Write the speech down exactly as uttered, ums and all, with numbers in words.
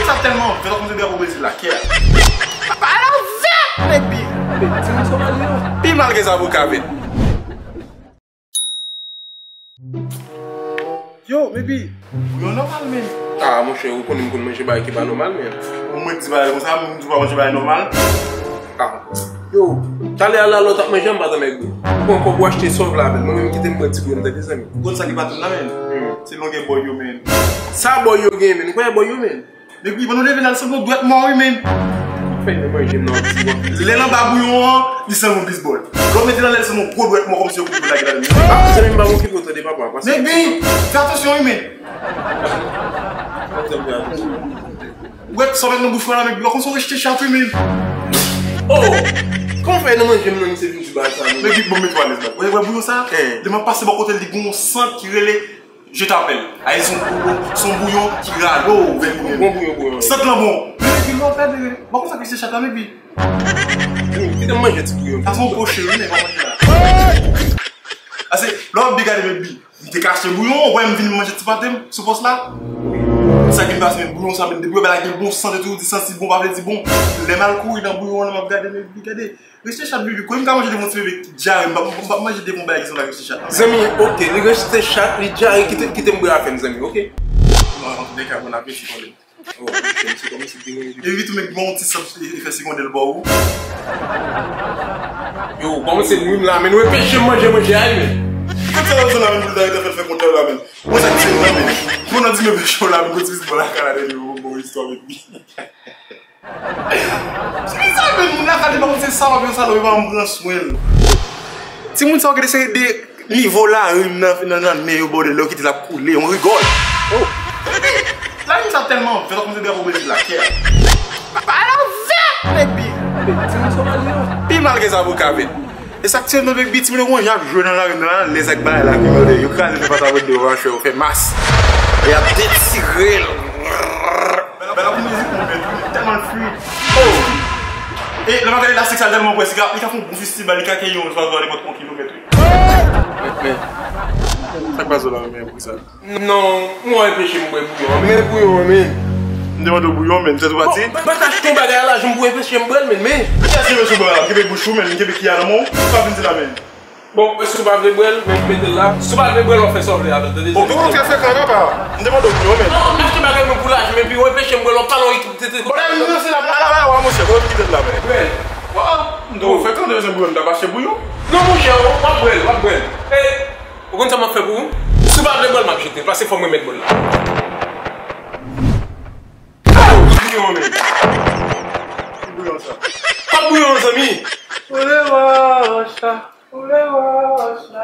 Sa tèlman vèt, kòmsi drapo Brezil la, kè. Pale anvè, nèg bi. Pi mal ke zaboka vèt. Yo, baby, bouyon nòmal, men. Ah, monchè, ou konnen m konn manje bagay ki pa nòmal, men. Bon, mwen di bagay konsa, moun di w pa manje bagay nòmal. Ah. Yo, talè a la lè w t ap manje a, m pa t anmèg ou. Ou pran kòb ou achte sa w vle avè l. Mwen menm kite m bwè ti bouyon m tande, zanmi. Ou konn sa ki pa tèt la, men. Hmm. Se longè bòy yo, men. Sa bòy yo gen, men. Ou kwè bòy yo, men. Depi ban nou leve la, l sanble yon dwèt mò, wi, men. Fè nou manje m nan yon ti bòl. Lè l anba bouyon an, li sanble yon bizbòl. Lè w mete l anlè, l sanble yon gwo dwèt mò, kòmsi yon kout lage ladan l. Ah, zanmi m, pa okipe w tande, papa, paske... Nèg bi, fè atansyon, wi, men. Wè, sa w met nan bouch mwen la, men, ou pa konn sa w rejte chat, wi, men. Oh! Kòman fè nan manje m nan, misye vin di bagay sa, men? Nèg bi, bon, mete w alèz la. Wè, wè, bouyon sa, lè m ap pase bò kote l, li gen yon sant ki rele Je t'appelle. Ayi, se yon bouyon, se yon bouyon ki rale w vin bouyon. Bon bouyon, bouyon. Sant lan bon. Men epi lè w fè de, mwen konsa ki se chat la, men epi. Kite m manje ti bouyon. Sa se yon poche, wi, men pa manje la. Ase, lè w ap bi gade, men bi. M te ka achte bouyon, w wè m vin manje ti pate m sou pòs la. Sa ki pase, men bouyon sa, men depi w wè bagay la gen bon sant etou, di santi bon, pa vle di bon. Lè m al kouri nan bouyon an, m ap gade, men bi gade. Rejte chat, bibi. Kote m ka manje devan ti bebe dyare, m p ap, m p ap manje devan bagay ki sanble ak rejte chat. Zanmi, oke, li rejte chat, li dyare, kite, kite m bwè afè m, zanmi, oke? Non, antouka, bon apeti, tande. Oh, oke, misye kòmanse gen yon... Epi tou, men, bon, ti sant efè segondè l ba w. Yo, kòmanse nwi m la, men nou enpeche m manje, manje a, men. Kote sa yo la, men, pou l ta rete fè, fè kontè la, men. Mwen, sa ki se la, men. Mwen, nan di men, men, cho la, men, kote ti bò la, ka la, men, bon, bon, istwa, men. Se ki sa, men moun la ka li pa konn se salòp yo, salòp yo pa konn pran swen l. Timoun sa yo gen de seri de nivo lari nan, nan, nan nen yo, bòdèl, lè yo kite l ap koule, on rigòl. Oh. Lari sa tèlman vèt, kòmsi drapo Brezil la, kè. Pale anvè, nèg bi. Pi mal ke zaboka vèt. E sa k tire nan bèk bi, timoun yo konn jan ap jwe nan lari nan alèz ak bagay la, ki mande yo kraze nan pata vòt de yo, yo fè mas. E y ap detire l. Bèl ap mizik mwen mèt, wi, tèlman l fluid. Oh! E lè m ap gade elastik sa tèlman pwès, li ka, li ka fè yon bon festival, li ka kenbe yon zwazo a nenpòt yon kilomèt, wi. Men, men, sa k pase w la, men, pou sa? Non, ou enpeche m bwè bouyon an. Men bouyon an, men. M te mande w bouyon, men, se tou pati. Bon, m pa ka achte yon bagay a lajan m pou enpeche m bwè l, men, men. Kiyès ki enpeche w bwè la? M kenbe bouch ou, men, m kenbe kiya nan men w. Sa w vin di la, men? Bon, si w pa vle bwè l, men mete l la. Si w pa vle bwè l, w ap fè sa w vle avè l, tande? Bon, kòman w fè frekan, papa? M te mande w bouyon, men. Non, m achte bagay mwen pou lajan, epi w enpeche m bwè l, w ap pale yon... Bon, bagay nou se la, m pa la, wa, monchè, kòman w kite l la, men? Bwè l. Wa, m te frekan, de rezon bouyon, m t ap achte bouyon. Non, monchè, w ap bwè l, w ap bwè l. E, Ou konn sa m ap fè pou ou? Si w pa vle bwè l, m ap jete l, paske fò m remèt bwè l la. Oh, bouyon, men. Ki bouyon sa? Pa bouyon, zanmi. Ou le wa sa, ou le wa sa.